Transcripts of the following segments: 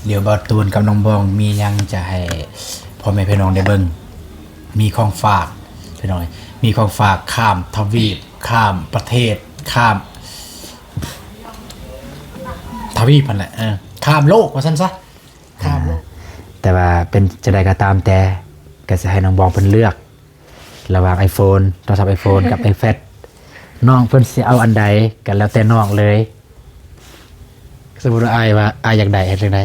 ດຽວບ່າວຕູນກັບນ້ອງບອງມີຫຍັງຈະໃຫ້ພໍ່ແມ່ພີ່ນ້ອງໄດ້ເບິ່ງ. ມີຂອງຝາກພີ່ນ້ອງເອີຍ ມີຂອງຝາກຂ້າມທະວີບ ຂ້າມປະເທດ ຂ້າມທະວີບຫັ້ນແຫຼະ ເອີ ຂ້າມໂລກວ່າຊັ້ນຊະ ຂ້າມໂລກ. ແຕ່ວ່າເປັນຈັ່ງໃດກໍຕາມແຕ່ ກໍຊິໃຫ້ນ້ອງບອງເພິ່ນເລືອກ ລະຫວ່າງໄອໂຟນ ໂທລະສັບໄອໂຟນກັບໄອແພດ ນ້ອງເພິ່ນຊິເອົາອັນໃດກໍແລ້ວແຕ່ນ້ອງເລີຍ. ສົມມຸດວ່າອ້າຍວ່າອ້າຍຢາກໄດ້ ເຮັດຈັ່ງໃດ?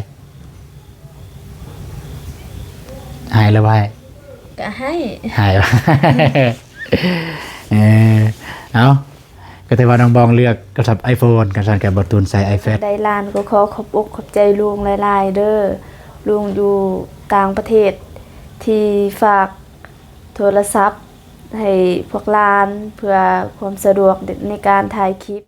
ໃຫ້ຫຼືບໍ່ໃຫ້? ກໍໃຫ້ ໃຫ້. ເອີ ເອົາ ກໍຖືວ່ານ້ອງບອງເລືອກໂທລະສັບໄອໂຟນ ຄັນຊັ້ນກໍບ່າວຕູນໃຊ້ໄອແພດ. ໄດ້ຫຼານກໍຂໍຂອບອົກຂອບໃຈລຸງຫຼາຍໆເດີ ລຸງຢູ່ຕ່າງປະເທດທີ່ຝາກ ໂທລະສັບໃຫ້ພວກຫຼານ ເພື່ອຄວາມສະດວກໃນການຖ່າຍຄລິບ.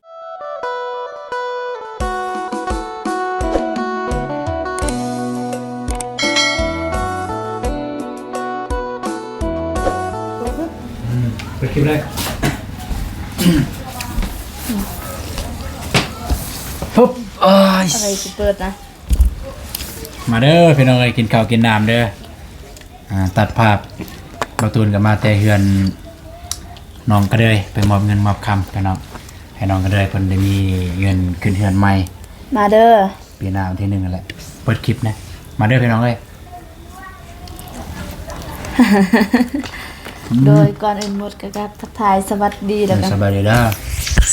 ອືມ ເປີດຄລິບເລີຍ. ປຶບ ໂອ້ຍ ອາໄລຊິເປີດນະ? ມາເດີພີ່ນ້ອງເອີຍ ກິນເຂົ້າກິນນ້ຳເດີ. ອ່າ ຕັດພາບ ບ່າວຕູນກໍມາແຕ່ເຮືອນນ້ອງກະເດີຍ ໄປມອບເງິນມອບຄຳກັບນ້ອງ ໃຫ້ນ້ອງກະເດີຍເພິ່ນໄດ້ມີເງິນຂຶ້ນເຮືອນໃໝ່. ມາເດີ ປີໜ້າວັນທີໜຶ່ງຫັ້ນແຫຼະ. ເປີດຄລິບນະ ມາເດີພີ່ນ້ອງເອີຍ. ໂດຍ ກ່ອນອື່ນໝົດກໍກາບທັກທາຍສະຫວັດດີ ແລ້ວກໍ ສະບາຍດີເດີ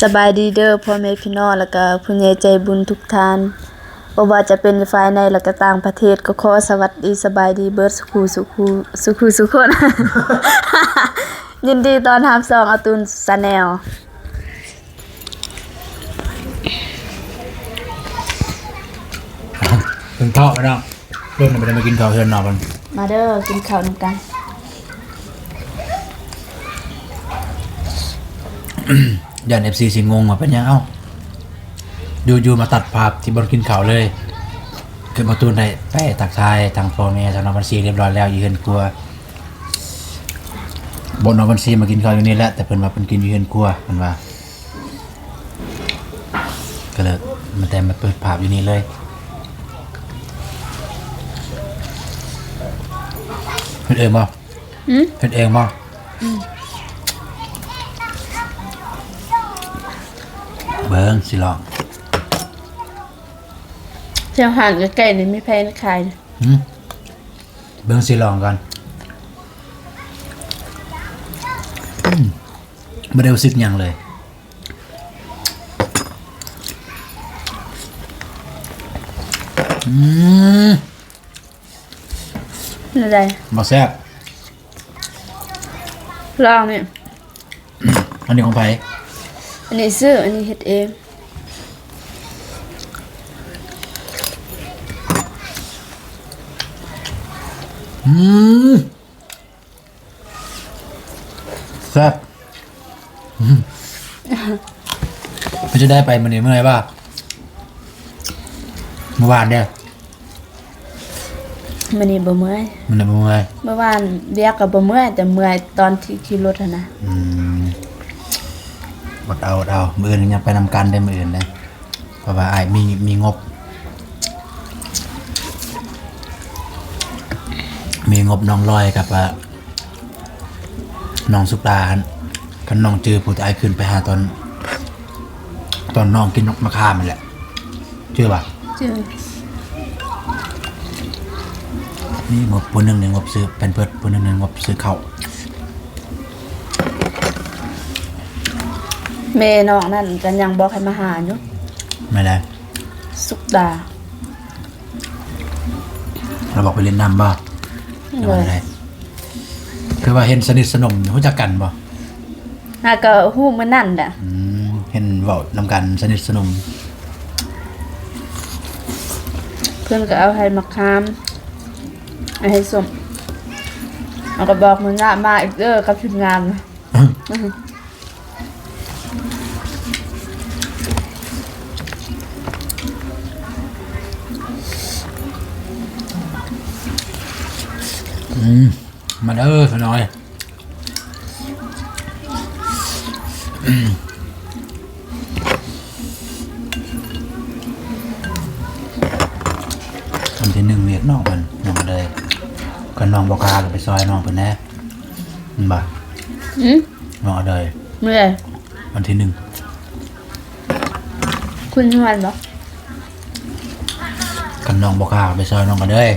ສະບາຍດີເດີພໍ່ແມ່ພີ່ນ້ອງ ແລ້ວກໍຜູ້ໃຫຍ່ໃຈບຸນທຸກທ່ານ. ບໍ່ວ່າຈະເປັນພາຍໃນ ແລະ ກໍຕ່າງປະເທດ ກໍຂໍສະຫວັດດີສະບາຍດີເບິດສູ່ຄູ່ສູ່ຄົນ. ຍິນດີຕ້ອນຮັບຊ່ອງອາຕູນ Channel. ກິນເຂົ້າແລ້ວເນາະ. ເພິ່ນບໍ່ໄດ້ມາກິນເຂົ້າເຮືອນເນາະເພິ່ນ. ມາເດີ ກິນເຂົ້ານຳກັນ. ຢ້ານເອັຟຊີຊິງົງວ່າເປັນຫຍັງ ເອົ້າ ຢູ່ໆມາຕັດພາບທີ່ບ່ອນກິນເຂົ້າເລີຍ. ຄືບ່າວຕູນໄດ້ໄປທັກທາຍທາງພໍ່ແມ່ຊາວນ້ອຍວັນຊີຮຽບຮ້ອຍແລ້ວ ຢູ່ເຮືອນຄົວ. ບ່າວນ້ອຍວັນຊີມາກິນເຂົ້າຢູ່ນີ້ແຫຼະ ແຕ່ເພິ່ນວ່າເພິ່ນກິນຢູ່ເຮືອນຄົວ ເພິ່ນວ່າ. ກໍເລີຍມາ ແຕ່ມາເປີດພາບຢູ່ນີ້ເລີຍ. ເຮັດເອງບໍ່? ຫື? ເຮັດເອງບໍ່? ອືມ ເບິ່ງ ຊິລອງ. ແຖວຮ້ານໃກ້ໆນີ້ມີໃຜຂາຍ? ຫື? ເບິ່ງ ຊິລອງກ່ອນ. ອືມ ບໍ່ໄດ້ຮູ້ສຶກຫຍັງເລີຍ. ອືມ ແນວໃດ? ບໍ່ແຊບ. ລອງນີ້. ອັນນີ້ຂອງໃຜ? ອັນນີ້ຊື້ ອັນນີ້ເຮັດເອງ. ອືມ ແຊບ. ເປັນຈັ່ງໃດໄປມື້ນີ້ ເມື່ອຍບໍ່? ເມື່ອວານເດ້. ມື້ນີ້ບໍ່ເມື່ອຍ. ມື້ນີ້ບໍ່ເມື່ອຍ. ເມື່ອວານວຽກກໍບໍ່ເມື່ອຍ ແຕ່ເມື່ອຍຕອນທີ່ຂີ່ລົດຫັ້ນນະ. ອືມ ອົດເອົາ ອົດເອົາ ມື້ອື່ນຍັງໄປນຳກັນເດ້ ມື້ອື່ນເດ້. ເພາະວ່າອ້າຍມີ ມີງົບ ມີງົບນ້ອງລອຍກັບ ອາ ນ້ອງສຸກຕາຫັ້ນ. ຄັນນ້ອງຈື່ຜູ້ທີ່ອ້າຍຂຶ້ນໄປຫາຕອນ ຕອນນ້ອງກິນໝາກຂາມຫັ້ນແຫຼະ ຈື່ບໍ່? ຈື່. ນີ້ງົບຜູ້ໜຶ່ງນີ້ ງົບຊື້ແພມເພີດ ຜູ້ໜຶ່ງນີ້ ງົບຊື້ເຂົ້າ. ແມ່ນ້ອງນັ້ນກໍຍັງບອກໃຫ້ມາຫາຢູ່. ແມ່ນແຫຼະ ສຸກດາ. ລາວບອກໄປຫຼິ້ນນ້ຳບໍ່? ໂດຍ. ຄືວ່າເຫັນສະໜິດສະໜົມ ຮູ້ຈັກກັນບໍ່? ຫາກໍຮູ້ມື້ນັ້ນແຫຼະ. ອືມ ເຫັນເວົ້ານຳກັນ ສະໜິດສະໜົມ. ເພິ່ນກໍເອົາໃຫ້ໝາກຂາມ ເອົາໃຫ້ສົ້ມ ເອົາກໍບອກມື້ໜ້າມາອີກເດີກັບທີມງານ. ອືມ ມາເດີຊາວນ້ອຍ. ອືມ ຂອບ ວັນທີໜຶ່ງວຽກນ້ອງເພິ່ນ ນ້ອງເອີຍ. ຄັນນ້ອງບໍ່ຄ້າກໍໄປຊ່ອຍນ້ອງເພິ່ນແດ່ ແມ່ນບໍ່? ອືມ ນ້ອງເອີຍ ມື້ໃດ? ວັນທີໜຶ່ງ. ຄຸນນວນບໍ່? ຄັນນ້ອງບໍ່ຄ້າກໍໄປຊ່ອຍນ້ອງເອີຍ.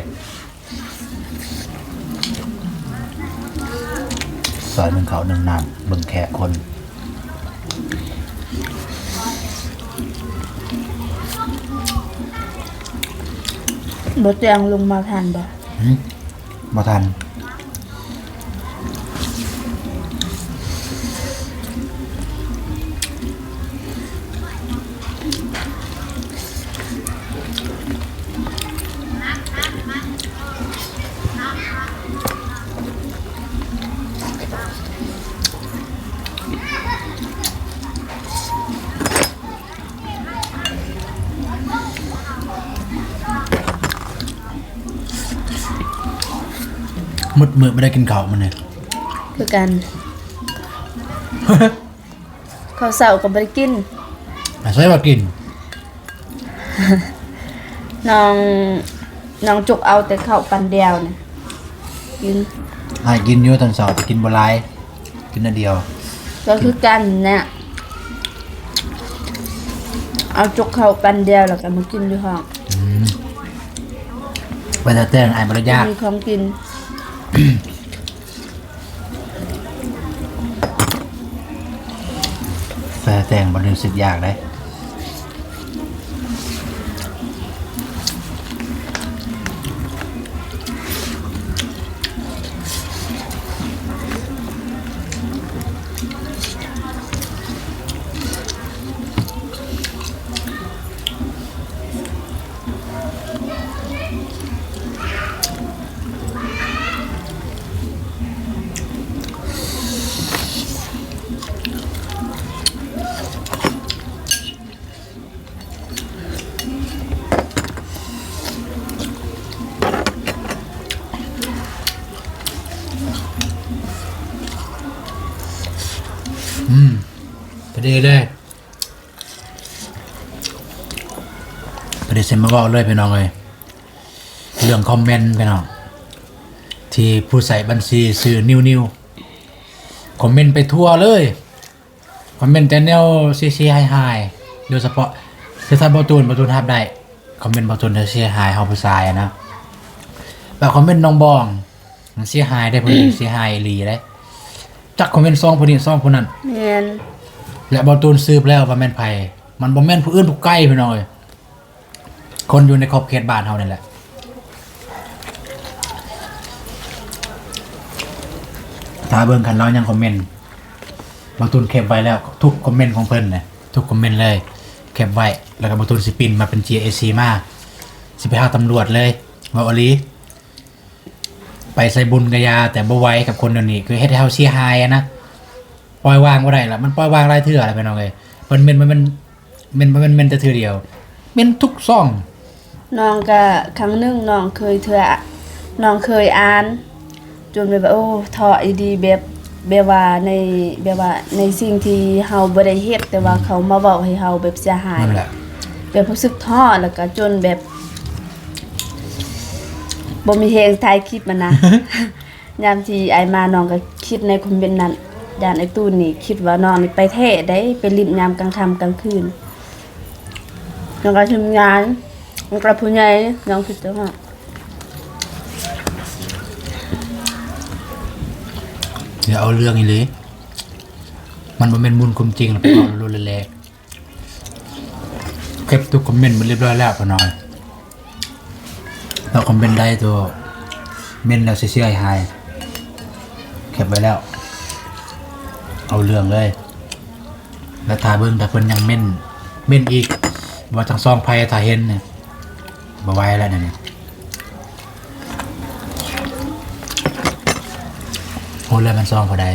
ຊ່ອຍໜຶ້ງເຂົ້າໜຶ້ງນ້ຳ ເບິ່ງແຂກຄົນ. ບໍ່ແຈ້ງລົງມາທັນບໍ່? ຫືມ? ບໍ່ທັນ. ໝົດມື້ບໍ່ໄດ້ກິນເຂົ້າມື້ນີ້ ຄືກັນ. ເຂົ້າເຊົ້າກໍບໍ່ໄດ້ກິນ. ອາໄສວ່າກິນ. ນ້ອງ ນ້ອງຈົກເອົາແຕ່ເຂົ້າປັ້ນດຽວນີ້ກິນ. ອ້າຍກິນຢູ່ຕອນເຊົ້າ ແຕ່ກິນບໍ່ຫຼາຍ ກິນໜ້ອຍດຽວ. ກໍຄືກັນນະ ເອົາຈົກເຂົ້າປັ້ນດຽວ ແລ້ວກໍມາກິນຢູ່ຫ້ອງ. ອືມ ໄປແຕ່ແຕ່ງອ້າຍບໍ່ໄດ້ຢາກ ມີຂອງກິນ. ແຕ່ແຕ່ງບໍ່ໄດ້ຮູ້ສຶກຢາກເດ້. ອືມ ພໍດີເລີຍ. ປະເດັນຊິມາເວົ້າເລີຍພີ່ນ້ອງເອີຍ ເລື່ອງຄອມເມັນພີ່ນ້ອງ ທີ່ຜູ້ໃຊ້ບັນຊີຊື່ນິວໆ ຄອມເມັນໄປທົ່ວເລີຍ. ຄອມເມັນແຕ່ແນວເສຍໆຫາຍໆ ໂດຍສະເພາະ ຄືຖ້າບໍ່ຕູນ ບໍ່ຕູນຮັບໄດ້ ຄອມເມັນບໍ່ຕູນເສຍຫາຍ ເຮົາຜູ້ຊາຍນະ. ແບບຄອມເມັນນ້ອງບອງ ມັນເສຍຫາຍເດ້ ຜູ້ນີ້ເສຍຫາຍອີ່ຫຼີເດ້. ຈັກຄອມເມັນສອງຜູ້ນີ້ສອງຜູ້ນັ້ນ. ແມ່ນ. ແລະ ບໍ່ຕູນສືບແລ້ວວ່າແມ່ນໃຜ ມັນບໍ່ແມ່ນຜູ້ອື່ນຜູ້ໄກພີ່ນ້ອງເອີຍ ຄົນຢູ່ໃນຂອບເຂດບ້ານເຮົານີ້ແຫຼະ. ຖ້າເບິ່ງຄັນລາວຍັງຄອມເມັນ ບ່າວຕູນເກັບໄວ້ແລ້ວ ທຸກຄອມເມັນຂອງເພິ່ນນະ ທຸກຄອມເມັນເລີຍ ເກັບໄວ້ ແລ້ວກໍບ່າວຕູນຊິປິ່ນມາເປັນ ຈີເອຊີ ມາ ຊິໄປຫາຕຳຫຼວດເລີຍ ເວົ້າອີ່ຫຼີ. ໄປໃສ່ບຸນກະຢ່າ ແຕ່ບໍ່ໄຫວກັບຄົນດຽວນີ້ ຄືເຮັດໃຫ້ເຮົາເສຍຫາຍນະ ປ່ອຍວາງບໍ່ໄດ້ລະ ມັນປ່ອຍວາງຫຼາຍເທື່ອລະພີ່ນ້ອງເອີຍ. ເພິ່ນເມັນ ມັນ ມັນ ແມ່ນ ບໍ່ແມ່ນເມັນແຕ່ເທື່ອດຽວ ເມັນທຸກຊ່ອງ. ນ້ອງກະຄັ້ງໜຶ່ງນ້ອງເຄີຍເທື່ອ ນ້ອງເຄີຍອ່ານ ຈົນແບບວ່າ ໂອ້ ທໍ້ອີ່ຫຼີ ແບບ ແບບວ່າໃນ ແບບວ່າໃນສິ່ງທີ່ເຮົາບໍ່ໄດ້ເຮັດ ແຕ່ວ່າເຂົາມາເວົ້າໃຫ້ເຮົາແບບເສຍຫາຍ ແບບຮູ້ສຶກທໍ້ ແລ້ວກະຈົນແບບບໍ່ມີແຮງຖ່າຍຄລິບຫັ້ນນະ. ຍາມທີ່ອ້າຍມາ ນ້ອງກໍຄິດໃນຄອມເມັນນັ້ນ ຢ້ານອ້າຍຕູນນີ້ຄິດວ່ານ້ອງນີ້ໄປແທ້ໃດ໋ ໄປຫຼິ້ນຍາມກາງຄ່ຳກາງຄືນ. ນ້ອງກໍທີມງານ ນ້ອງກໍຜູ້ໃຫຍ່ ນ້ອງຄິດຈັ່ງນັ້ນ. ຢ່າເອົາເລື່ອງອີ່ຫຼີ ມັນບໍ່ແມ່ນມູນຄວາມຈິງ ແລ້ວໄປເວົ້າໂລດແລະ. ເກັບທຸກຄອມເມັນໝົດລຽບຮ້ອຍແລ້ວ ພໍ່ນ້ອຍ. ເຮົາຄອມເມັນໄດ້ຕົວເມັນແລ້ວເສຍຫາຍ ເກັບໄວ້ແລ້ວ ເອົາເລື່ອງເລີຍ. ແລ້ວຖ້າເບິ່ງ ຖ້າເພິ່ນຍັງເມັນ ເມັນອີກ ວ່າທັງສອງໄພ ຖ້າເຫັນນີ້ ບໍ່ໄຫວແລ້ວນີ້. ໂອ້ ແລ້ວມັນຊ່ອງຜູ້ໃດ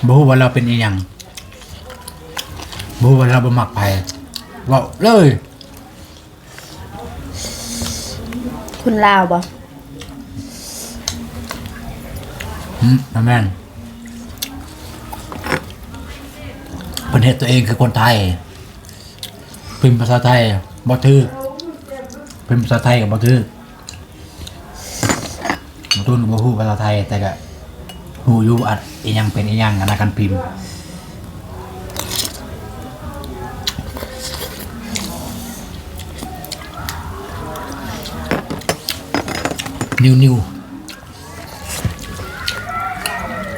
ບໍ່ຮູ້ວ່າລາວເປັນອີ່ຫຍັງ ບໍ່ຮູ້ວ່າລາວບໍ່ມັກໃຜ ເວົ້າເລີຍ. ຄົນລາວບໍ່? ຫຶ ບໍ່ແມ່ນ ເພິ່ນເຮັດຕົວເອງຄືຄົນໄທ. ພິມພາສາໄທບໍ່ຖືກ, ພິມພາສາໄທກໍບໍ່ຖືກ. ບາຕູນກໍບໍ່ຮູ້ພາສາໄທ ແຕ່ກໍຮູ້ຢູ່ ອັນ ອີ່ຫຍັງເປັນອີ່ຫຍັງ ອັນນັ້ນ ຄັນພິມ. ນິວ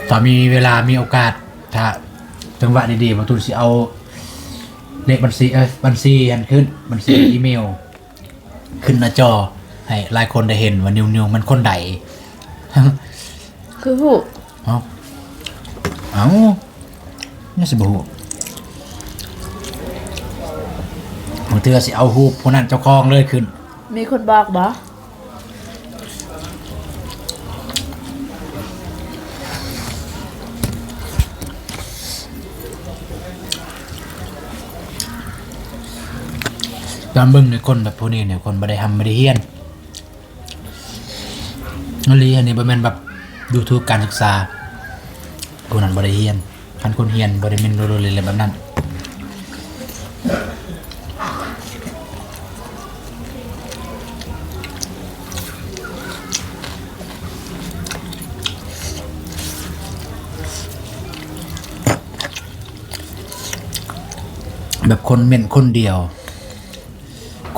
ໆ ຖ້າມີເວລາ ມີໂອກາດ ຖ້າຈັງຫວະດີໆ ບາຕູນຊິເອົາເລກບັນຊີ ເອີ ບັນຊີຫັ້ນຂຶ້ນ ບັນຊີອີເມວ ຂຶ້ນໜ້າຈໍໃຫ້ຫຼາຍຄົນໄດ້ເຫັນວ່ານິວໆ ມັນຄົນໃດ. ຄືຮູ້? ເອົ້າ ເອົ້າ ຍັງຊິບໍ່ຮູ້? ບາງເທື່ອຊິເອົາຮູບຜູ້ນັ້ນເຈົ້າຂອງເລີຍຂຶ້ນ. ມີຄົນບອກບໍ່? ຕາມເບິ່ງໃນຄົນແບບຜູ້ນີ້ນີ້ ຄົນບໍ່ໄດ້ຮ່ຳບໍ່ໄດ້ຮຽນອີ່ຫຼີ. ອັນນີ້ບໍ່ແມ່ນແບບດູຖືກການສຶກສາ, ຜູ້ນັ້ນບໍ່ໄດ້ຮຽນ. ຄັນຄົນຮຽນບໍ່ໄດ້ແມ່ນໂລດໆແບບນັ້ນ. ແບບຄົນເມັ້ນຄົນດຽວ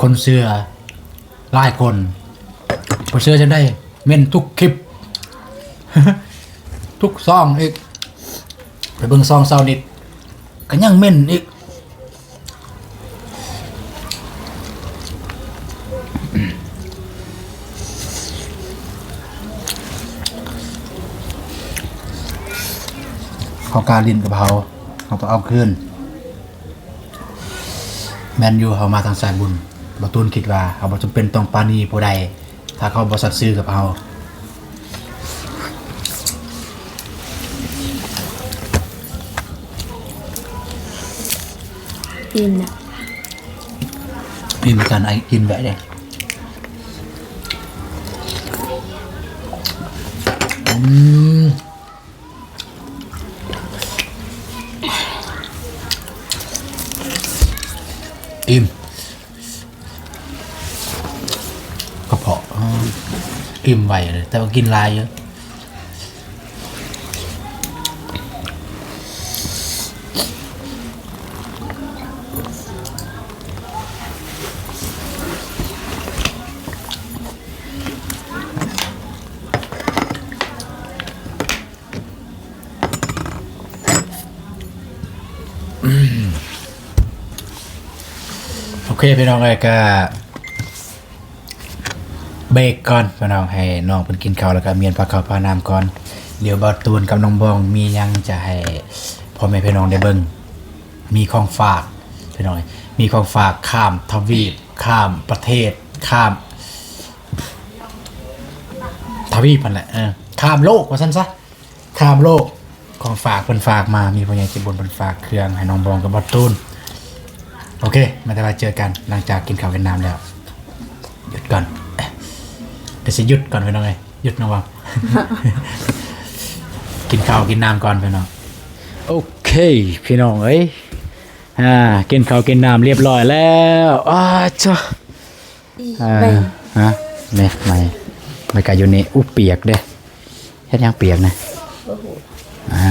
ຄົນເຊື່ອຫຼາຍຄົນ, ບໍ່ເຊື່ອຈັ່ງໃດ ເມັ້ນທຸກຄລິບ ທຸກຊ່ອງອີກ. ໄປເບິ່ງຊ່ອງຊາວນິດ ກໍຍັງເມັ້ນອີກ. ເຂົາກ້າຫຼິ້ນກັບເຮົາ ເຮົາຕ້ອງເອົາຄືນ. ແມ່ນຢູ່ ເຮົາມາທາງສາຍບຸນ. ບໍ່ຕູນຄິດວ່າເຮົາບໍ່ຈຳເປັນຕ້ອງປານີຜູ້ໃດ ຖ້າເຂົາບໍ່ສັດຊື່ກັບເຮົາ. ອີ່ມນະ ອີ່ມກັນ ໄອ້ກິນໄວ້ເດ້. ອືມ ອີ່ມ ກະເພາະ ອືມ ອີ່ມໄວເລີຍ ແຕ່ວ່າກິນຫຼາຍຢູ່. ໂອເຄ ພີ່ນ້ອງເອີຍ ກະເບຣກກ່ອນ ພີ່ນ້ອງ ໃຫ້ນ້ອງເພິ່ນກິນເຂົ້າ ແລ້ວກະມ້ຽນພາເຂົ້າພານ້ຳກ່ອນ. ດຽວບ່າວຕູນກັບນ້ອງບອງມີຫຍັງຈະໃຫ້ພໍ່ແມ່ພີ່ນ້ອງໄດ້ເບິ່ງ. ມີຂອງຝາກ ພີ່ນ້ອງເອີຍ ມີຂອງຝາກຂ້າມທະວີບ ຂ້າມປະເທດ ຂ້າມທະວີບຫັ້ນແຫຼະ ເອີ ຂ້າມໂລກວ່າຊັ້ນຊະ ຂ້າມໂລກ. ຂອງຝາກເພິ່ນຝາກມາ ມີຜູ້ໃຫຍ່ໃຈບຸນເພິ່ນຝາກເຄື່ອງໃຫ້ນ້ອງບອງກັບບ່າວຕູນ. ໂອເຄ ມາແຕ່ວ່າເຈີກັນຫຼັງຈາກກິນເຂົ້າກິນນ້ຳແລ້ວ. ຢຸດກ່ອນ ດຽວຊິຢຸດກ່ອນ ພີ່ນ້ອງເອີຍ. ຢຸດນະວ່າ ກິນເຂົ້າກິນນ້ຳກ່ອນ ພີ່ນ້ອງ. ໂອເຄ ພີ່ນ້ອງເອີຍ ອ່າ ກິນເຂົ້າກິນນ້ຳລຽບຮ້ອຍແລ້ວ. ອ້າ ຈ້າ ອີ ອ່າ ໄໝ ຮະ ແມ່ ໄໝ ໄໝກະຢູ່ນີ້. ອຸ ປຽກເດ້. ເຮັດຫຍັງປຽກນະ? ບໍ່ຮູ້. ອ່າ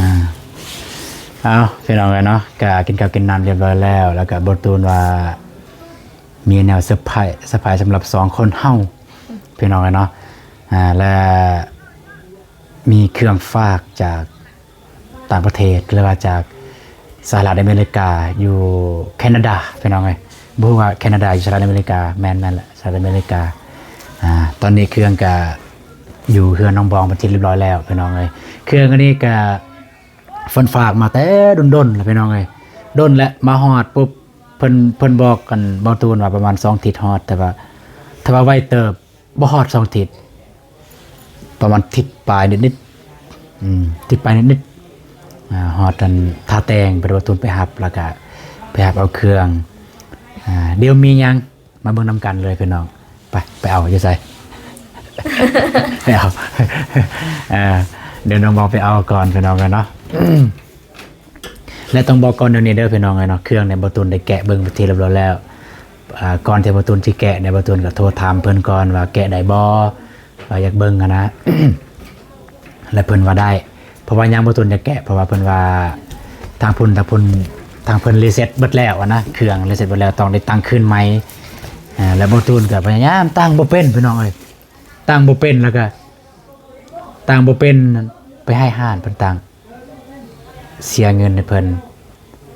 ເອົາ ພີ່ນ້ອງເອີຍເນາະ ກະກິນເຂົ້າກິນນ້ຳລຽບຮ້ອຍແລ້ວ ແລ້ວກະບ່າວຕູນວ່າ ມີແນວເຊີໄພ ເຊີໄພສຳລັບສອງຄົນເຮົາ ພີ່ນ້ອງເອີຍເນາະ. ອ່າ ແລະ ມີເຄື່ອງຝາກຈາກຕ່າງປະເທດ ຫຼືວ່າຈາກສະຫະລັດອາເມລິກາ ຢູ່ແຄນາດາ ພີ່ນ້ອງເອີຍ. ບໍ່ຮູ້ວ່າແຄນາດາຢູ່ສະຫະລັດອາເມລິກາ. ແມ່ນ ແມ່ນແຫຼະ ສະຫະລັດອາເມລິກາ. ອ່າ ຕອນນີ້ເຄື່ອງກະຢູ່ເຮືອນນ້ອງບອງເປັນທີ່ລຽບຮ້ອຍແລ້ວ ພີ່ນ້ອງເອີຍ. ເຄື່ອງອັນນີ້ກະ ເພິ່ນຝາກມາແຕ່ດົນໆແລ້ວ ພີ່ນ້ອງເອີຍ ດົນແລ້ວ. ມາຮອດປຸບ ເພິ່ນ ເພິ່ນບອກກັນບ່າວຕູນວ່າປະມານສອງທິດຮອດ ແຕ່ວ່າ ຖ້າວ່າໄວເຕີບ ບໍ່ຮອດສອງທິດ ປະມານທິດປາຍນິດໆ ອືມ ທິດປາຍນິດໆ. ອ່າ ຮອດອັນທ່າແຕ່ງ ເພິ່ນວ່າຕູນໄປຮັບ ແລ້ວກະໄປຮັບເອົາເຄື່ອງ. ອ່າ ດຽວມີຫຍັງມາເບິ່ງນຳກັນເລີຍ ພີ່ນ້ອງ. ໄປ ໄປເອົາຢູ່ໃສ? ໄປເອົາ ອ່າ ດຽວນ້ອງບອງໄປເອົາກ່ອນ ພີ່ນ້ອງເອີຍເນາະ. ແລະ ຕ້ອງບອກກ່ອນດຽວນີ້ເດີ ພີ່ນ້ອງເອີຍເນາະ ເຄື່ອງນີ້ບ່າວຕູນໄດ້ແກະເບິ່ງເປັນທີ່ລຽບຮ້ອຍແລ້ວ. ອ່າ ກ່ອນທີ່ບ່າວຕູນຊິແກະນີ້ ບ່າວຕູນກໍໂທຖາມເພິ່ນກ່ອນວ່າແກະໄດ້ບໍ່ ວ່າຢາກເບິ່ງຫັ້ນນະ ແລະເພິ່ນວ່າໄດ້ ເພາະວ່າຍັງບ່າວຕູນຈະແກະ ເພາະວ່າເພິ່ນວ່າທາງພຸ້ນ ທາງພຸ້ນ ທາງເພິ່ນຣີເຊັດເບິດແລ້ວຫັ້ນນະ ເຄື່ອງຣີເຊັດເບິດແລ້ວ ຕ້ອງໄດ້ຕັ້ງຄືນໃໝ່ ແລະບ່າວຕູນກໍພະຍາຍາມຕັ້ງບໍ່ເປັນ ພີ່ນ້ອງເອີຍ ຕັ້ງບໍ່ເປັນ ແລ້ວກໍຕັ້ງບໍ່ເປັນ ໄປໃຫ້ຮ້ານເພິ່ນຕັ້ງ ເສຍເງິນໃຫ້ເພິ່ນ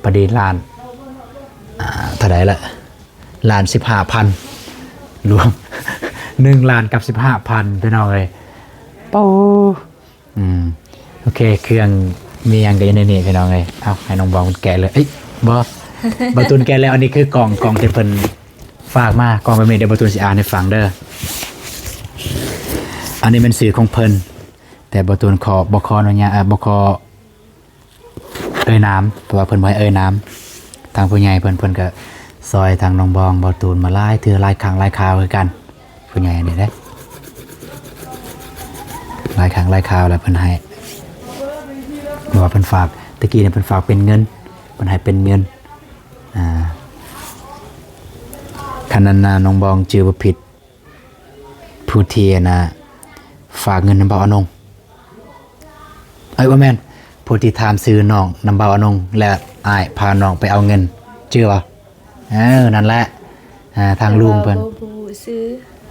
ພໍດີລ້ານ ອ່າ ເທົ່າໃດລະ ລ້ານສິບຫ້າພັນ ລວມ ໜຶ່ງລ້ານກັບສິບຫ້າພັນ ພີ່ນ້ອງເອີຍ ໂອ້ ອືມ ໂອເຄ ເຄື່ອງມີຫຍັງກໍຢູ່ໃນນີ້ ພີ່ນ້ອງເອີຍ ເອົາ ໃຫ້ນ້ອງບອງເພິ່ນແກະເລີຍ ເອີຍ ບໍ່ ບ່າວຕູນແກະແລ້ວ ອັນນີ້ຄືກ່ອງ ກ່ອງທີ່ເພິ່ນຝາກມາ ກ່ອງແບບນີ້ ດຽວບ່າວຕູນຊິອ່ານໃຫ້ຟັງເດີ ອັນນີ້ແມ່ນຊື່ຂອງເພິ່ນ ແຕ່ບ່າວຕູນຂໍ ບໍ່ຂໍອະນຸຍາດ ເອີ ບໍ່ຂໍ ເອີ່ຍນາມ ເພາະວ່າເພິ່ນບໍ່ໃຫ້ເອີ່ຍນາມ ທາງຜູ້ໃຫຍ່ເພິ່ນ ເພິ່ນກໍຊ່ອຍທາງນ້ອງບອງ ບ່າວຕູນມາຫຼາຍເທື່ອ ຫຼາຍຄັ້ງຫຼາຍຄາວຄືກັນ ຜູ້ໃຫຍ່ນີ້ເດ້ ຫຼາຍຄັ້ງຫຼາຍຄາວແລ້ວເພິ່ນໃຫ້ ເພາະວ່າເພິ່ນຝາກ ແຕ່ກີ້ນີ້ເພິ່ນຝາກເປັນເງິນ ເພິ່ນໃຫ້ເປັນເງິນ ອ່າ ຄັນນັ້ນນະ ນ້ອງບອງຈື່ບໍ່ຜິດ ຜູ້ທີ່ອັນນ່າຝາກເງິນນຳບ່າວອານົງ ເອີຍ ບໍ່ແມ່ນ ຜູ້ທີ່ຖາມຊື່ນ້ອງນຳບ່າວອານົງ ແລະອ້າຍພານ້ອງໄປເອົາເງິນ ຈື່ບໍ່? ເອີ ນັ້ນແຫຼະ ອ່າ ທາງລຸງເພິ່ນ ແຕ່ວ່າບໍ່ ບໍ່ຮູ້ຊື່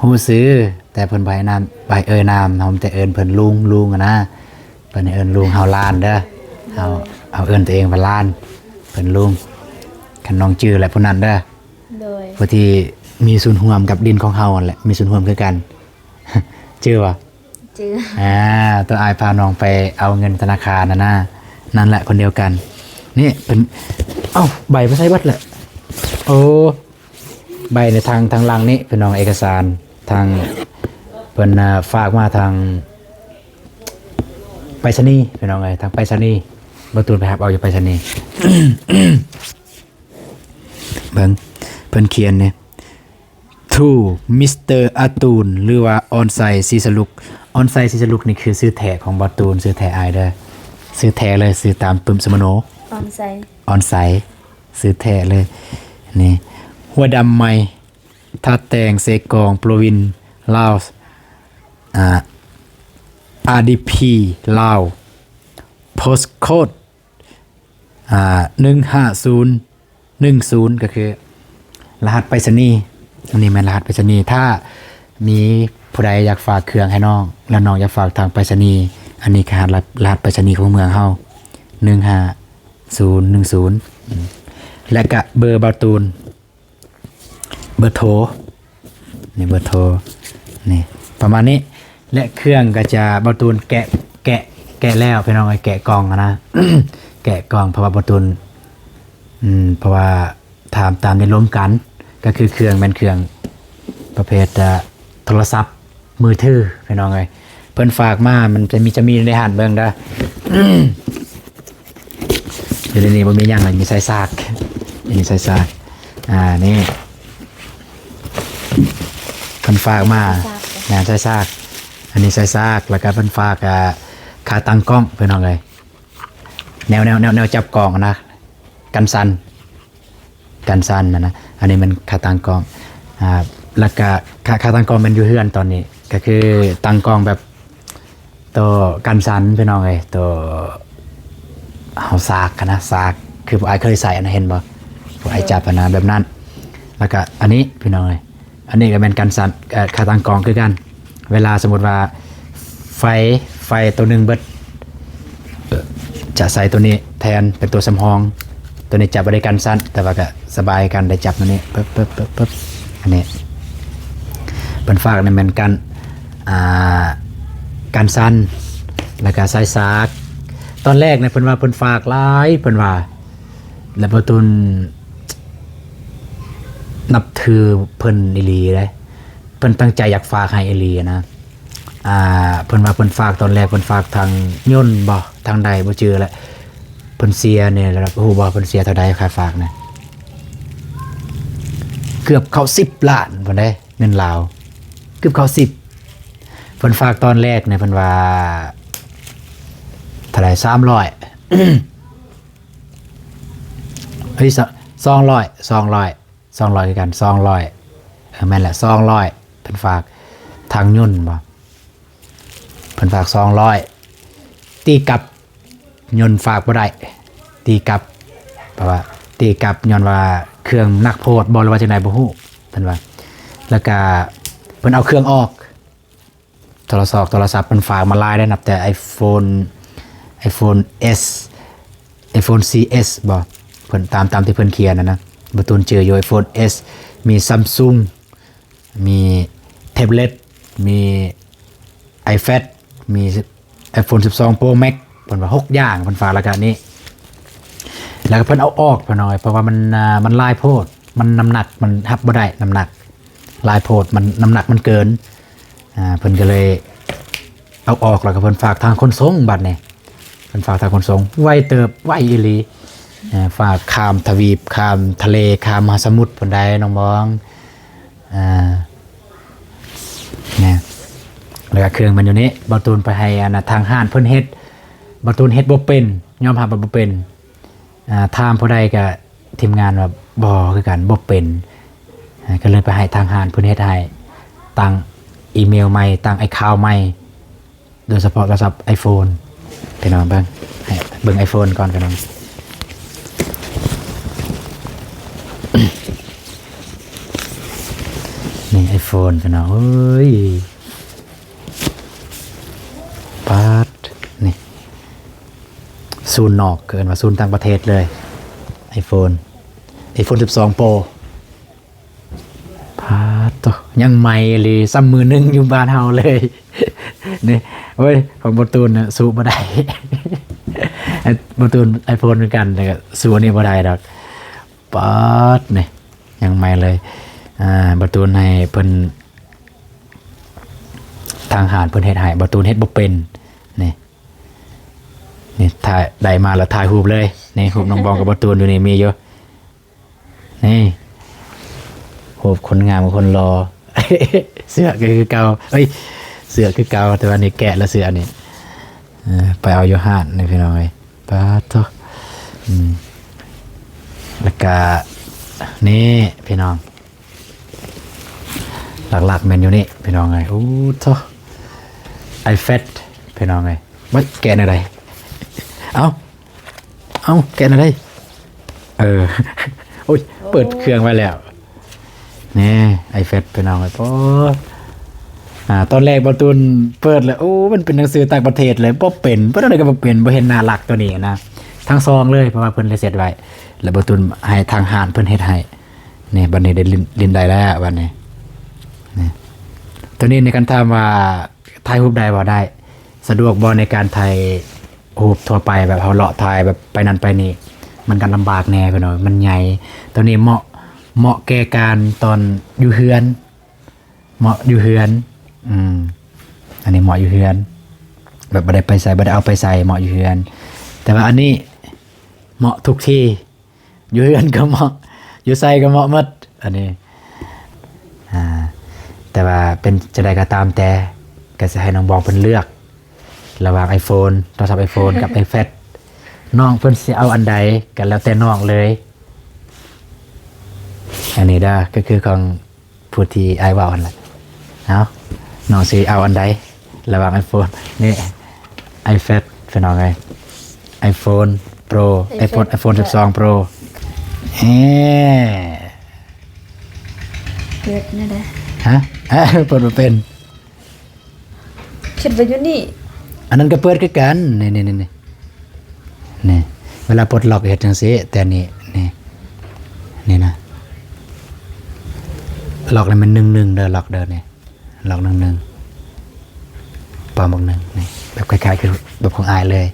ຮູ້ຊື່ ແຕ່ເພິ່ນບໍ່ໃຫ້ນາມ ບໍ່ໃຫ້ເອີ່ຍນາມ ເຮົາມີແຕ່ເອີ້ນເພິ່ນລຸງ ລຸງຫັ້ນນະ ເພິ່ນໃຫ້ເອີ້ນລຸງ ເຮົາຫຼານເດີ ເຮົາ ເຮົາເອີ້ນຕົວເອງວ່າຫຼານ ເພິ່ນລຸງ ຄັນນ້ອງຈື່ແຫຼະຜູ້ນັ້ນເດີ. ໂດຍ ຜູ້ທີ່ມີສ່ວນຮ່ວມກັບດິນຂອງເຮົາຫັ້ນແຫຼະ ມີສ່ວນຮ່ວມຄືກັນ ຈື່ບໍ່? ຈື່ ອ່າ ໂຕອ້າຍພານ້ອງໄປເອົາເງິນທະນາຄານຫັ້ນນະ ນັ້ນແຫຼະຄົນດຽວກັນ ນີ້ເພິ່ນ ເອົ້າ ໃບໄປໃສເບິດແຫຼະ ໂອ້ ໃບໃນທາງ ທາງຫຼັງນີ້ ພີ່ນ້ອງ ເອກະສານ ທາງເພິ່ນ ອ່າ ຝາກມາທາງໄປສະນີ ພີ່ນ້ອງເອີຍ ທາງໄປສະນີ ບ່າວຕູນໄປຮັບເອົາຢູ່ໄປສະນີ. ເບິ່ງ ເພິ່ນຂຽນນີ້ To Mister ອາຕູນ ຫຼືວ່າ ອອນໄຊ ສີສະຫຼຸກ ອອນໄຊ ສີສະຫຼຸກນີ້ຄືຊື່ແທ້ຂອງບ່າວຕູນ ຊື່ແທ້ອ້າຍເດີ ຊື່ແທ້ເລີຍ ຊື່ຕາມປຶ້ມສະມະໂນ ອອນໄຊ ອອນໄຊ ຊື່ແທ້ເລີຍ ນີ້ ຫົວດຳໃໝ່ ທ່າແຕງ ເຊກອງ ໂປຣວິນ ລາວ ອ່າ ອາດີພີ ລາວ ໂພສໂຄດ ອ່າ ໜຶ່ງຫ້າສູນໜຶ່ງສູນ ກໍຄືລະຫັດໄປສະນີ ອັນນີ້ແມ່ນລະຫັດໄປສະນີ ຖ້າມີຜູ້ໃດຢາກຝາກເຄື່ອງໃຫ້ນ້ອງ ແລະນ້ອງຢາກຝາກທາງໄປສະນີ ອັນນີ້ຄືລະຫັດໄປສະນີຂອງເມືອງເຮົາ ໜຶ່ງຫ້າສູນໜຶ່ງສູນ ແລະກະເບີບ່າວຕູນ ເບີໂທ ນີ້ເບີໂທ ນີ້ປະມານນີ້ ແລະເຄື່ອງກໍຈະ ບ່າວຕູນແກະ ແກະ ແກະແລ້ວ ພີ່ນ້ອງເອີຍ ແກະກ່ອງຫັ້ນນະ ແກະກ່ອງ ເພາະວ່າບ່າວຕູນ ອືມ ເພາະວ່າຖາມຕາມໄດ້ລົມກັນ ກໍຄືເຄື່ອງແມ່ນເຄື່ອງປະເພດ ອ່າ ໂທລະສັບມືຖື ພີ່ນ້ອງເອີຍ ເພິ່ນຝາກມາ ມັນຈະມີ ຈະມີໃນຫັ້ນ ເບິ່ງເດີ ຢູ່ໃນນີ້ບໍ່ມີຫຍັງ ມີສາຍສາກ ມີສາຍສາກ ອ່າ ນີ້ ເພິ່ນຝາກມາ ສາຍສາກ ແມ່ນສາຍສາກ ອັນນີ້ສາຍສາກ ແລ້ວກໍເພິ່ນຝາກ ອ່າ ຂາຕັ້ງກ້ອງ ພີ່ນ້ອງເອີຍ ແນວ ແນວ ແນວ ແນວຈັບກ້ອງນະ ກັນສັ່ນ ກັນສັ່ນຫັ້ນນະ ອັນນີ້ແມ່ນຂາຕັ້ງກ້ອງ ອ່າ ແລ້ວກະຂາ ຂາຕັ້ງກ້ອງແມ່ນຢູ່ເຮືອນຕອນນີ້ ກໍຄືຕັ້ງກ້ອງແບບໂຕກັນສັ່ນພີ່ນ້ອງເອີຍ ໂຕເຮົາສາກຫັ້ນນະ ສາກ ຄືພວກອ້າຍເຄີຍໃສ່ຫັ້ນນະ ເຫັນບໍ່ ພວກອ້າຍຈັບຫັ້ນນະ ແບບນັ້ນ ແລ້ວກະອັນນີ້ພີ່ນ້ອງເອີຍ ອັນນີ້ກໍແມ່ນກັນສັ່ນ ເອີ ຂາຕັ້ງກ້ອງຄືກັນ ເວລາສົມມຸດວ່າໄຟ ໄຟໂຕໜຶ່ງເບິດ ຈະໃສ່ໂຕນີ້ແທນເປັນໂຕສຳຮອງ ໂຕນີ້ຈັບບໍ່ໄດ້ກັນສັ່ນ ແຕ່ວ່າກະສະບາຍກັນ ໄດ້ຈັບໂຕນີ້ ປຶບ ປຶບ ປຶບ ປຶບ ອັນນີ້ ເພິ່ນຝາກນີ້ແມ່ນກັນ ອ່າ ກັນສັ່ນ ແລ້ວກະສາຍສາກ ຕອນແລກນີ້ເພິ່ນວ່າເພິ່ນຝາກຫຼາຍ ເພິ່ນວ່າ ແລ້ວບ່າວຕູນນັບຖືເພິ່ນອີ່ຫຼີເດ້ ເພິ່ນຕັ້ງໃຈຢາກຝາກໃຫ້ອີ່ຫຼີນະ ອ່າ ເພິ່ນວ່າເພິ່ນຝາກ ຕອນແລກເພິ່ນຝາກທາງຍົນບໍ່ ທາງໃດບໍ່ຈື່ແຫຼະ ເພິ່ນເສຍນີ້ ແລ້ວຮູ້ບໍ່ເພິ່ນເສຍເທົ່າໃດຄ່າຝາກນະ ເກືອບເຂົ້າສິບລ້ານພຸ້ນເດ້ ເງິນລາວ ເກືອບເຂົ້າສິບ ເພິ່ນຝາກຕອນແລກນີ້ເພິ່ນວ່າເທົ່າໃດ ສາມຮ້ອຍ ເອີຍ ສອງ ສອງຮ້ອຍ ສອງຮ້ອຍ ສອງຮ້ອຍຄືກັນ ສອງຮ້ອຍ ເອີ ແມ່ນແຫຼະ ສອງຮ້ອຍ ເພິ່ນຝາກທາງຍົນບໍ ເພິ່ນຝາກສອງຮ້ອຍ ຕີກັບ ຍົນຝາກບໍ່ໄດ້ ຕີກັບ ແປວ່າຕີກັບຍ້ອນວ່າເຄື່ອງໜັກໂພດບໍ ຫຼືວ່າຈັ່ງໃດບໍ່ຮູ້ ເພິ່ນວ່າ ແລ້ວກະເພິ່ນເອົາເຄື່ອງອອກ ໂທລະສອກ ໂທລະສັບເພິ່ນຝາກມາຫຼາຍເດ້ ນັບແຕ່ໄອໂຟນ ໄອໂຟນເອສ ໄອໂຟນສີ່ເອສບໍ ເພິ່ນ ຕາມ ຕາມທີ່ເພິ່ນຂຽນຫັ້ນນະ ບໍ່ຕູນຈື່ຢູ່ ໄອໂຟນເອສ ມີຊຳຊຸງ ມີແທັບເລັດ ມີໄອແພດ ມີໄອໂຟນສິບສອງໂປຣແມັກ ເພິ່ນວ່າຫົກຢ່າງເພິ່ນຝາກ ແລ້ວກະອັນນີ້ ແລ້ວກະເພິ່ນເອົາອອກ ເພິ່ນເອົາ ເພາະວ່າມັນ ອ່າ ມັນຫຼາຍໂພດ ມັນ ນ້ຳໜັກມັນຮັບບໍ່ໄດ້ ນ້ຳໜັກຫຼາຍໂພດ ມັນ ນ້ຳໜັກມັນເກີນ ອ່າ ເພິ່ນກະເລີຍເອົາອອກ ແລ້ວກະເພິ່ນຝາກທາງຂົນສົ່ງ ບັດນີ້ ເພິ່ນຝາກທາງຂົນສົ່ງ ໄວເຕີບ ໄວອີ່ຫຼີ ເອີ ຝາກຂ້າມທະວີບ ຂ້າມທະເລ ຂ້າມມະຫາສະໝຸດພຸ້ນໃດ໋ ນ້ອງບອງ ອ່າ ແນ່ ແລ້ວກະເຄື່ອງມັນຢູ່ນີ້ ບ່າວຕູນໄປໃຫ້ອັນນະ ທາງຮ້ານເພິ່ນເຮັດ ບ່າວຕູນເຮັດບໍ່ເປັນ ຍອມຮັບວ່າບໍ່ເປັນ ອ່າ ຖາມຜູ້ໃດກະ ທີມງານວ່າບໍ່ຄືກັນ ບໍ່ເປັນ ກະເລີຍໄປໃຫ້ທາງຮ້ານເພິ່ນເຮັດໃຫ້ ຕັ້ງອີເມວໃໝ່ ຕັ້ງໄອຄາວໃໝ່ ໂດຍສະເພາະໂທລະສັບໄອໂຟນ ພີ່ນ້ອງເບິ່ງ ໃຫ້ເບິ່ງໄອໂຟນກ່ອນ ພີ່ນ້ອງ ນີ້ໄອໂຟນ ພີ່ນ້ອງເອີຍ ປາດ ນີ້ ສູນນອກ ເອີ້ນວ່າສູນຕ່າງປະເທດເລີຍ ໄອໂຟນ ໄອໂຟນສິບສອງໂປຣ ປາດໂທ້ ຍັງໃໝ່ອີ່ຫຼີ ສ່ຳມືໜຶ່ງຢູ່ບ້ານເຮົາເລີຍ ນີ້ ໂອ້ຍ ຂອງບ່າວຕູນນະ ສູ້ບໍ່ໄດ້ ບ່າວຕູນໄອໂຟນຄືກັນ ແຕ່ກະສູ້ອັນນີ້ບໍ່ໄດ້ດອກ ປາດ ນີ້ ຍັງໃໝ່ເລີຍ ອ່າ ບ່າວຕູນໃຫ້ເພິ່ນ ທາງຮ້ານເພິ່ນເຮັດໃຫ້ ບ່າວຕູນເຮັດບໍ່ເປັນ ນີ້ ນີ້ ຖ້າໄດ້ມາແລ້ວຖ່າຍຮູບເລີຍ ນີ້ ຮູບນ້ອງບອງກັບບ່າວຕູນຢູ່ນີ້ ມີຢູ່ ນີ້ ຮູບຄົນງາມກັບຄົນຫຼໍ່ ເສື້ອກະຄືເກົ່າ ເອີຍ ເສື້ອຄືເກົ່າ ແຕ່ວ່ານີ້ແກະແລ້ວເສື້ອນີ້ ເອີ ໄປເອົາຢູ່ຮ້ານນີ້ ພີ່ນ້ອງເອີຍ ປາດໂທ້ ອືມ ແລ້ວກະ ນີ້ ພີ່ນ້ອງ ຫຼັກໆແມ່ນຢູ່ນີ້ ພີ່ນ້ອງເອີຍ ໂອ້ໂທ້ ໄອແພດ ພີ່ນ້ອງເອີຍ ມາແກະແນວໃດ ເອົ້າ ເອົ້າ ແກະແນວໃດ ເອີ ໂອ້ຍ ເປີດເຄື່ອງໄວ້ແລ້ວ ນີ້ ໄອແພດ ພີ່ນ້ອງເອີຍ ໂອ້ ອ່າ ຕອນແລກບ່າວຕູນເປີດແລ້ວ ໂອ້ ມັນເປັນໜັງສືຕ່າງປະເທດເລີຍ ບໍ່ເປັນ ເປີດແນວໃດກະບໍ່ເປັນ ບໍ່ເຫັນໜ້າຫຼັກໂຕນີ້ນະ ທັງສອງເລີຍ ເພາະວ່າເພິ່ນໄດ້ເຊັດໄວ້ ແລ້ວບ່າວຕູນໃຫ້ທາງຮ້ານເພິ່ນເຮັດໃຫ້ ນີ້ ບັດນີ້ໄດ້ຫຼິ້ນ ຫຼິ້ນໄດ້ແລ້ວບັດນີ້ ນີ້ ໂຕນີ້ໃນການຖາມວ່າຖ່າຍຮູບໄດ້ບໍ່? ໄດ້ ສະດວກບໍ່ໃນການຖ່າຍຮູບທົ່ວໄປ ແບບເຮົາເລາະຖ່າຍແບບໄປນັ້ນໄປນີ້ ມັນກະລຳບາກແດ່ ເພິ່ນວ່າມັນໃຫຍ່ ໂຕນີ້ເໝາະ ເໝາະແກ່ການຕອນຢູ່ເຮືອນ ເໝາະຢູ່ເຮືອນ ອືມ ອັນນີ້ເໝາະຢູ່ເຮືອນ ແບບບໍ່ໄດ້ໄປໃສ ບໍ່ໄດ້ເອົາໄປໃສ ເໝາະຢູ່ເຮືອນ ແຕ່ວ່າອັນນີ້ເໝາະທຸກທີ່ ຢູ່ເຮືອນກະເໝາະ ຢູ່ໃສກະເໝາະໝົດ ອັນນີ້ ອ່າ ແຕ່ວ່າເປັນຈັ່ງໃດກະຕາມແຕ່ ກະຊິໃຫ້ນ້ອງບອງເພິ່ນເລືອກ ລະຫວ່າງໄອໂຟນ ໂທລະສັບໄອໂຟນກັບໄອແພດ ນ້ອງເພິ່ນຊິເອົາອັນໃດ ກະແລ້ວແຕ່ນ້ອງເລີຍ ອັນນີ້ເດີ ກະຄືຂອງ ຜູ້ທີ່ອ້າຍເວົ້າຫັ້ນແຫຼະ ເອົາ ນ້ອງຊິເອົາອັນໃດ ລະຫວ່າງໄອໂຟນ ນີ້ ໄອແພດ ພີ່ນ້ອງເອີຍ ໄອໂຟນໂປຣ ໄອໂຟນ ໄອໂຟນສິບສອງໂປຣ ເອີ ເປີດແນວໃດ? ຮະ? ເປີດບໍ່ເປັນ. ຄິດວ່າຢູ່ນີ້ ອັນນັ້ນກະເປີດຄືກັນ ນີ້ໆໆ ນີ້ ນີ້ ເວລາປົດລັອກເຮັດຈັ່ງຊີ້ ແຕ່ນີ້ ນີ້ ນີ້ນະ ລັອກນີ້ແມ່ນໜຶ່ງໜຶ່ງເດີ ລັອກເດີ ນີ້ ລັອກໜຶ່ງໜຶ່ງ ປອມບັກໜຶ່ງ ນີ້ ແບບຄ້າຍໆຄືແບບຂອງອ້າຍເລີຍ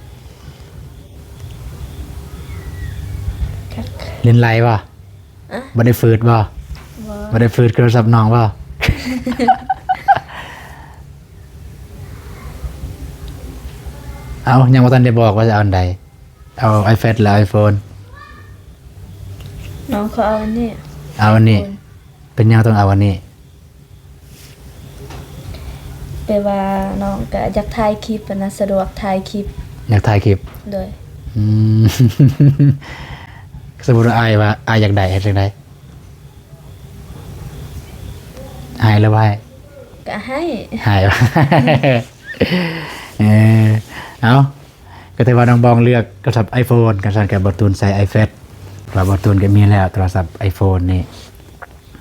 ຫຼິ້ນໄຫຼວະ? ອະ ບໍ່ໄດ້ຝືດບໍ່? ບໍ່ ບໍ່ໄດ້ຝືດໂທລະສັບນ້ອງບໍ່? ເອົ້າ ຍັງບໍ່ທັນໄດ້ບອກວ່າຈະເອົາອັນໃດ ເອົາໄອແພດ ຫຼື ໄອໂຟນ? ນ້ອງຂໍເອົາອັນນີ້ ເອົາອັນນີ້ ໄອໂຟນ ເປັນຫຍັງຕ້ອງເອົາອັນນີ້? ແປວ່ານ້ອງກະຢາກຖ່າຍຄລິບຫັ້ນນະ ສະດວກຖ່າຍຄລິບ ຢາກຖ່າຍຄລິບ ໂດຍ ອືມ ສົມມຸດວ່າອ້າຍວ່າ ອ້າຍຢາກໄດ້ ເຮັດຈັ່ງໃດ? ໃຫ້ຫຼືບໍ່ໃຫ້? ກະໃຫ້. ໃຫ້. ເອີ ເອົາ ກໍຖືວ່ານ້ອງບອງເລືອກໂທລະສັບໄອໂຟນ ຄັນຊັ້ນກໍບໍ່ຕູນໃສ່ໄອແພດ ເພາະວ່າບໍ່ຕູນກໍມີແລ້ວໂທລະສັບໄອໂຟນນີ້.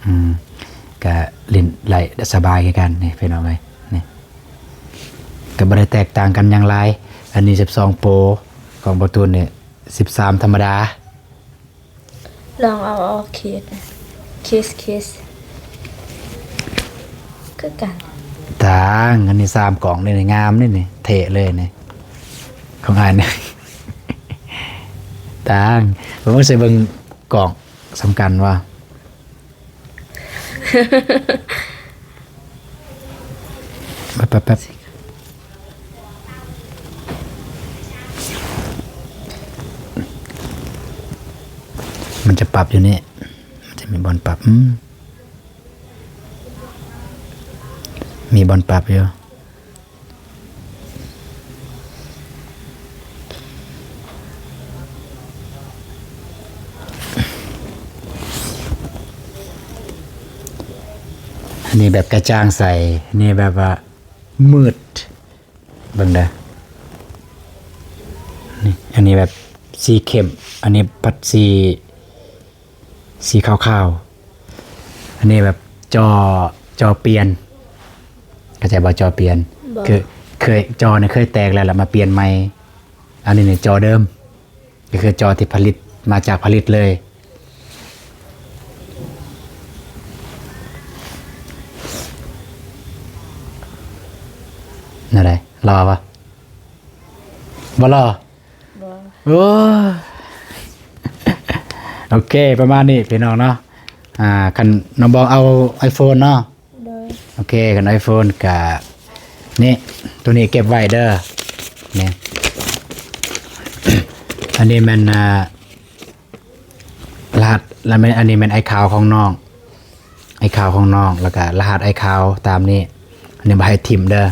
ອືມ ກະຫຼິ້ນໄດ້ສະບາຍຄືກັນນີ້ພີ່ນ້ອງເອີຍ. ນີ້ກະບໍ່ໄດ້ແຕກຕ່າງກັນຫຍັງຫຼາຍ. ອັນນີ້ສິບສອງໂປຣ ຂອງບໍ່ຕູນນີ້ ສິບສາມທຳມະດາ. ລອງເອົາ ເອົາເຄສ ເຄສ ເຄສ ຄືກັນ. ຕ່າງ ອັນນີ້ສາມກ່ອງນີ້ ງາມນີ້ ນີ້ເທ່ເລີຍນີ້ ຂອງອ້າຍນີ້. ຕ່າງ ເບິ່ງໃສ່ເບິ່ງກ່ອງ ສຳຄັນວ່າ ແປັບໆ ມັນຈະປັບຢູ່ນີ້ ມັນຈະມີບ່ອນປັບ ອືມ ມີບ່ອນປັບຢູ່. ອັນນີ້ແບບກະຈ່າງໃສ ນີ້ແບບວ່າມືດ ເບິ່ງເດີ ນີ້ ອັນນີ້ແບບສີເຂັ້ມ ອັນນີ້ພັດສີ ສີຂາວໆ. ອັນນີ້ແບບຈໍ ຈໍປ່ຽນ ເຂົ້າໃຈບໍ່? ຈໍປ່ຽນ ບໍ່ ຄືເຄີຍ ຈໍນີ້ເຄີຍແຕກແລ້ວ ແລ້ວມາປ່ຽນໃໝ່. ອັນນີ້ນີ້ຈໍເດີມ ກໍຄືຈໍທີ່ຜະລິດ ມາຈາກຜະລິດເລີຍ. ແນວໃດ? ຫຼໍ່ບໍ່? ບໍ່ຫຼໍ່? ບໍ່ ໂອ້ ໂອເຄ ປະມານນີ້ພີ່ນ້ອງເນາະ. ອ່າ ຄັນນ້ອງບອງເອົາໄອໂຟນເນາະ. ໂດຍ ໂອເຄ ຄັນໄອໂຟນກະນີ້ ໂຕນີ້ເກັບໄວ້ເດີ ນີ້ ອັນນີ້ແມ່ນ ອ່າ ລະຫັດ ລະແມ່ນ ອັນນີ້ແມ່ນໄອຄາວຂອງນ້ອງ ໄອຄາວຂອງນ້ອງ ແລ້ວກະລະຫັດໄອຄາວຕາມນີ້. ອັນນີ້ບໍ່ໃຫ້ຖິ້ມເດີ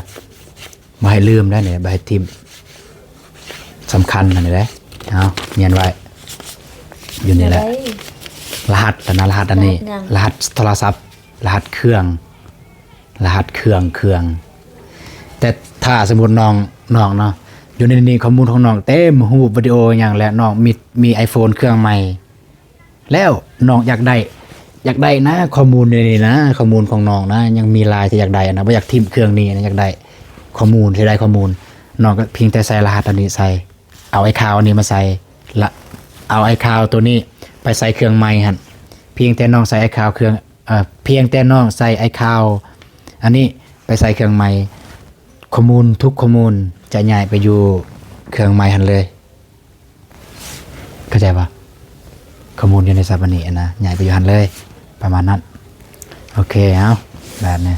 ບໍ່ໃຫ້ລືມໄດ໋ນີ້ ບໍ່ໃຫ້ຖິ້ມ ສຳຄັນອັນນີ້ເດ້. ເອົາ ມ້ຽນໄວ້ຢູ່ນີ້ແຫຼະ ລະຫັດນະ ລະຫັດອັນນີ້ ລະຫັດໂທລະສັບ ລະຫັດເຄື່ອງ ລະຫັດເຄື່ອງ ເຄື່ອງ. ແຕ່ຖ້າສົມມຸດນ້ອງ ນ້ອງເນາະ ຢູ່ໃນນີ້ຂໍ້ມູນຂອງນ້ອງເຕັມ ຮູບ ວິດີໂອ ຫຍັງ ແລະ ນ້ອງມີ ມີໄອໂຟນເຄື່ອງໃໝ່ ແລ້ວນ້ອງຢາກໄດ້ ຢາກໄດ້ນະ ຂໍ້ມູນໃນນີ້ນະ ຂໍ້ມູນຂອງນ້ອງນະ ຍັງມີຫຼາຍທີ່ຢາກໄດ້ນະ ບໍ່ຢາກຖິ້ມເຄື່ອງນີ້ນະ ຢາກໄດ້ຂໍ້ມູນ ຊິໄດ້ຂໍ້ມູນ ນ້ອງກໍພຽງແຕ່ໃສ່ລະຫັດອັນນີ້ໃສ່ ເອົາໄອຄາວອັນນີ້ມາໃສ່ ລະເອົາໄອຄາວໂຕນີ້ໄປໃສ່ເຄື່ອງໃໝ່ຫັ້ນ. ພຽງແຕ່ນ້ອງໃສ່ໄອຄາວເຄື່ອງ ເອີ ພຽງແຕ່ນ້ອງໃສ່ໄອຄາວອັນນີ້ໄປໃສ່ເຄື່ອງໃໝ່ ຂໍ້ມູນ ທຸກຂໍ້ມູນຈະຍ້າຍໄປຢູ່ເຄື່ອງໃໝ່ຫັ້ນເລີຍ. ເຂົ້າໃຈບໍ່? ຂໍ້ມູນຢູ່ໃນສັບອັນນີ້ນະ ຍ້າຍໄປຢູ່ຫັ້ນເລີຍ ປະມານນັ້ນ. ໂອເຄ ເອົາ ແບບນີ້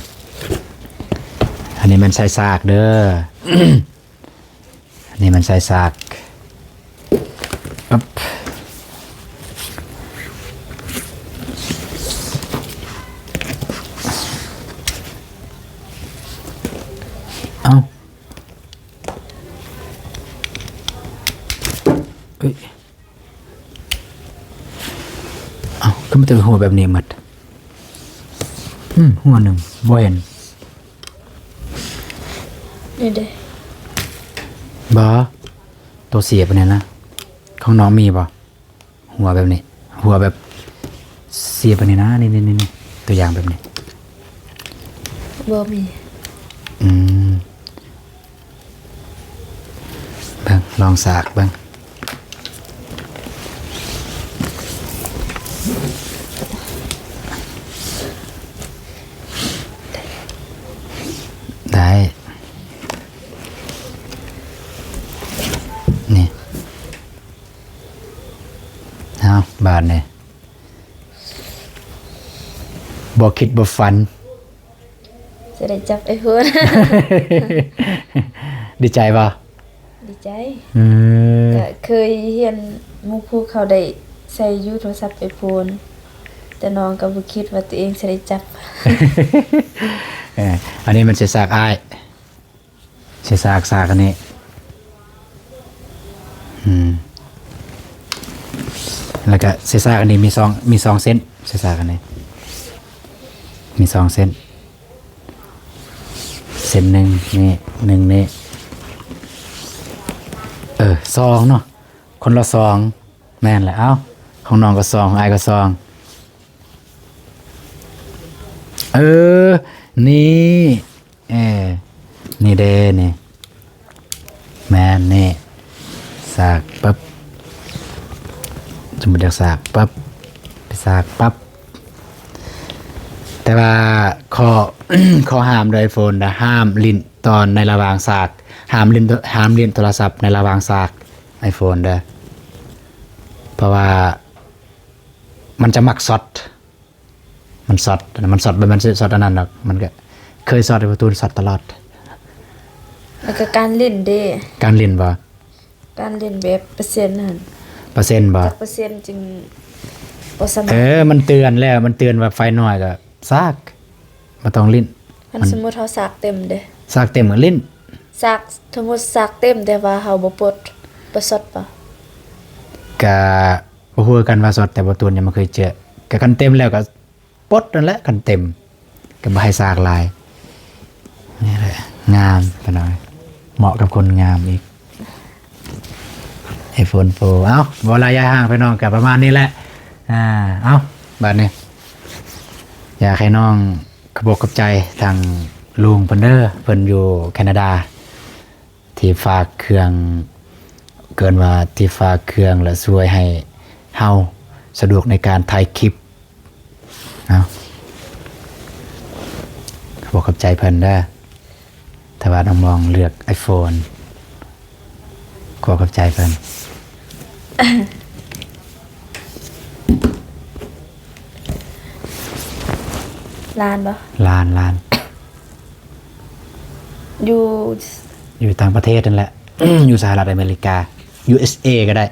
ອັນນີ້ແມ່ນໃສ່ສາກເດີ ອັນນີ້ແມ່ນໃສ່ສາກ ເອົ້າ ເອີຍ ເອົ້າ ຄືມັນຈະຫົວແບບນີ້ໝົດ? ອືມ ຫົວໜຶ່ງ ບໍ່ເຫັນ ນີ້ເດ້ ບໍ່ ໂຕເສຍບອັນນີ້ນະ ຂອງນ້ອງມີບໍ່? ຫົວແບບນີ້ ຫົວແບບເສຍບອັນນີ້ນະ ນີ້ໆ ຕົວຢ່າງແບບນີ້ ບໍ່ມີ ອືມ ເບິ່ງ ລອງສາກເບິ່ງ ໄດ້ ນີ້ ເອົາ ບາດນີ້ ບໍ່ຄິດບໍ່ຝັນ ຈະໄດ້ຈັບໄອໂຟນ ດີໃຈບໍ່? ດີໃຈ ເອີ ກະເຄີຍຮຽນໝູ່ຄູ່ເຂົາໄດ້ໃຊ້ຢູ່ໂທລະສັບໄອໂຟນ ແຕ່ນ້ອງກໍບໍ່ຄິດວ່າຕົວເອງຈະໄດ້ຈັບ ເອີ ອັນນີ້ມັນຊິສາກອ້າຍ ຊິສາກ ສາກອັນນີ້ ອືມ ແລ້ວກະຊິສາກອັນນີ້ມີສອງ ມີສອງເສັ້ນ ຊິສາກອັນນີ້ມີສອງເສັ້ນ ເປັນໜຶ່ງນີ້ ໜຶ່ງນີ້ ເອີ ສອງເນາະ ຄົນລະສອງ ແມ່ນແຫຼະ. ເອົ້າ ຂອງນ້ອງກໍສອງ ຂອງອ້າຍກໍສອງ ເອີ ນີ້ ເອີ ນີ້ເດ້ນີ້ ແມ່ນນີ້ ສາກປຶບ ສົມມຸດຢາກສາກປຶບ ໄປສາກປັບ ແຕ່ວ່າຂໍ້ ຂໍ້ຫ້າມໂດຍໂຟນນະ ຫ້າມຫຼິ້ນຕອນໃນລະຫວ່າງສາກ ຫ້າມຫຼິ້ນ ຫ້າມຫຼິ້ນໂທລະສັບໃນລະຫວ່າງສາກ iPhone ເດີ ເພາະວ່າມັນຈະມັກຊັອດ ມັນຊັອດ ມັນຊັອດ ບໍ່ແມ່ນຊິຊັອດອັນນັ້ນດອກ ມັນກໍເຄີຍຊັອດ ໄອ້ປະຕູນຊັອດຕະຫຼອດ. ແລ້ວກໍການຫຼິ້ນເດ້ ການຫຼິ້ນບໍ່? ການຫຼິ້ນແບບເປີເຊັນຫັ້ນ ເປີເຊັນບໍ່? ຈັກເປີເຊັນຈຶ່ງບໍ່ສາມາດ ເອີ ມັນເຕືອນແລ້ວ ມັນເຕືອນວ່າໄຟນ້ອຍກໍສາກ ບໍ່ຕ້ອງຫຼິ້ນ. ຄັນ ມັນ ສົມມຸດເຮົາສາກເຕັມເດ້ ສາກເຕັມກໍຫຼິ້ນ ສາກ ສົມມຸດສາກເຕັມ ແຕ່ວ່າເຮົາບໍ່ປົດ ບໍ່ຊັອດບໍ່? ກະ ບໍ່ຮູ້ຄືກັນວ່າຊັອດ ແຕ່ບໍ່ໂຕນຍັງບໍ່ເຄີຍເຈີ ກະຄັນເຕັມແລ້ວກະປົດນັ້ນແຫຼະ ຄັນເຕັມ ກະບໍ່ໃຫ້ສາກຫຼາຍ. ນີ້ແຫຼະ ງາມ ພີ່ນ້ອງ ເໝາະກັບຄົນງາມອີກ iPhone Pro. ເອົ້າ ບໍ່ຫຼາຍຢາຍຫ່າງ ພີ່ນ້ອງ ກະປະມານນີ້ແຫຼະ. ອ່າ ເອົ້າ ບາດນີ້ ຢາກໃຫ້ນ້ອງຂອບອົກຂອບໃຈທາງລຸງເພິ່ນເດີ ເພິ່ນຢູ່ແຄນາດາ ທີ່ຝາກເຄື່ອງ ເອີ້ນວ່າທີ່ຝາກເຄື່ອງ ແລະ ຊ່ວຍໃຫ້ເຮົາສະດວກໃນການຖ່າຍຄລິບເນາະ. ຂໍຂອບໃຈເພິ່ນເດີ ຖ້າວ່ານ້ອງມອງເລືອກ iPhone ຂໍຂອບໃຈເພິ່ນ. ລ້ານບໍ່? ລ້ານ ລ້ານ. ຢູ່ ຢູ່ຕ່າງປະເທດນັ້ນແຫຼະ ຢູ່ສະຫະລັດອາເມລິກາ USA ກໍໄດ້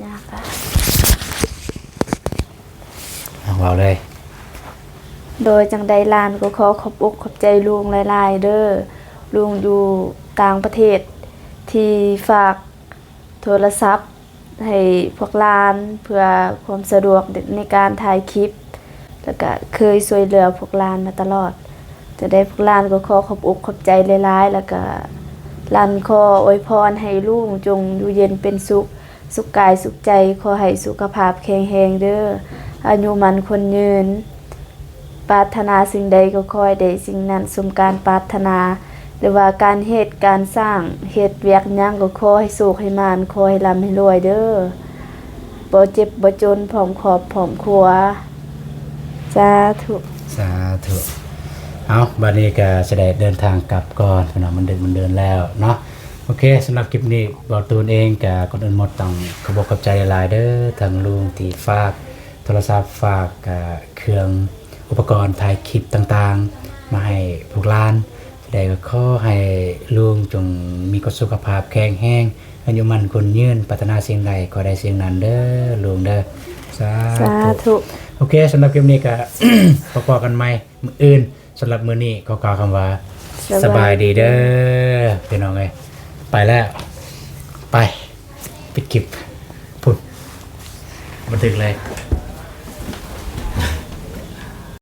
ຍາກອະ ເວົ້າເລີຍ. ໂດຍ ຈັ່ງໃດຫຼານກໍຂໍຂອບອົກຂອບໃຈລຸງຫຼາຍໆເດີ ລຸງຢູ່ຕ່າງປະເທດທີ່ຝາກ ໂທລະສັບໃຫ້ພວກຫຼານ ເພື່ອຄວາມສະດວກໃນການຖ່າຍຄລິບ ແລ້ວກະເຄີຍຊ່ວຍເຫຼືອພວກຫຼານມາຕະຫຼອດ. ຈັ່ງໃດພວກຫຼານກໍຂໍຂອບອົກຂອບໃຈຫຼາຍໆ ແລ້ວກະຫຼານຂໍອວຍພອນໃຫ້ລຸງຈົ່ງຢູ່ເຢັນເປັນສຸກ ສຸກກາຍສຸກໃຈ ຂໍໃຫ້ສຸຂະພາບແຂງແຮງເດີ ອາຍຸໝັ້ນຂວັນຍືນ. ປາດຖະໜາສິ່ງໃດກໍຂໍໃຫ້ໄດ້ສິ່ງນັ້ນສົມການປາດຖະໜາ ຫຼືວ່າການເຮັດການສ້າງ ເຮັດວຽກຫຍັງກໍຂໍໃຫ້ໂຊກໃຫ້ໝານ ຂໍໃຫ້ລ່ຳໃຫ້ລວຍເດີ ບໍ່ເຈັບບໍ່ຈົນ ພ້ອມຄອບພ້ອມຄົວ. ສາທຸ ສາທຸ. ເອົາ ບາດນີ້ກໍຊິໄດ້ເດີນທາງກັບກ່ອນ ພີ່ນ້ອງ ມັນດຶກມັນເດີນແລ້ວເນາະ. ໂອເຄ ສຳລັບຄລິບນີ້ ບ່າວຕູນເອງກໍກ່ອນອື່ນໝົດຕ້ອງຂອບອົກຂອບໃຈຫຼາຍໆເດີ ທາງລຸງທີ່ຝາກ ໂທລະສັບ ຝາກ ເອີ ເຄື່ອງອຸປະກອນຖ່າຍຄລິບຕ່າງໆ ມາໃຫ້ພວກຫຼານ. ຈັ່ງໃດກໍຂໍໃຫ້ລຸງຈົ່ງມີສຸຂະພາບແຂງແຮງ ອາຍຸໝັ້ນຂວັນຍືນ ປາດຖະໜາສິ່ງໃດຂໍໄດ້ສິ່ງນັ້ນເດີລຸງເດີ. ສາ ສາທຸ ທຸ. ໂອເຄ ສຳລັບຄລິບນີ້ກໍ ພໍ້ກັນໃໝ່ມື້ອື່ນ. ສຳລັບມື້ນີ້ຂໍກ່າວຄຳວ່າ ສະບາຍດີເດີ ສະບາຍດີເດີ ພີ່ນ້ອງເອີຍ. ໄປແລ້ວ ໄປ ປິດຄລິບ ພຸ້ນ ບັນທຶກເລີຍ.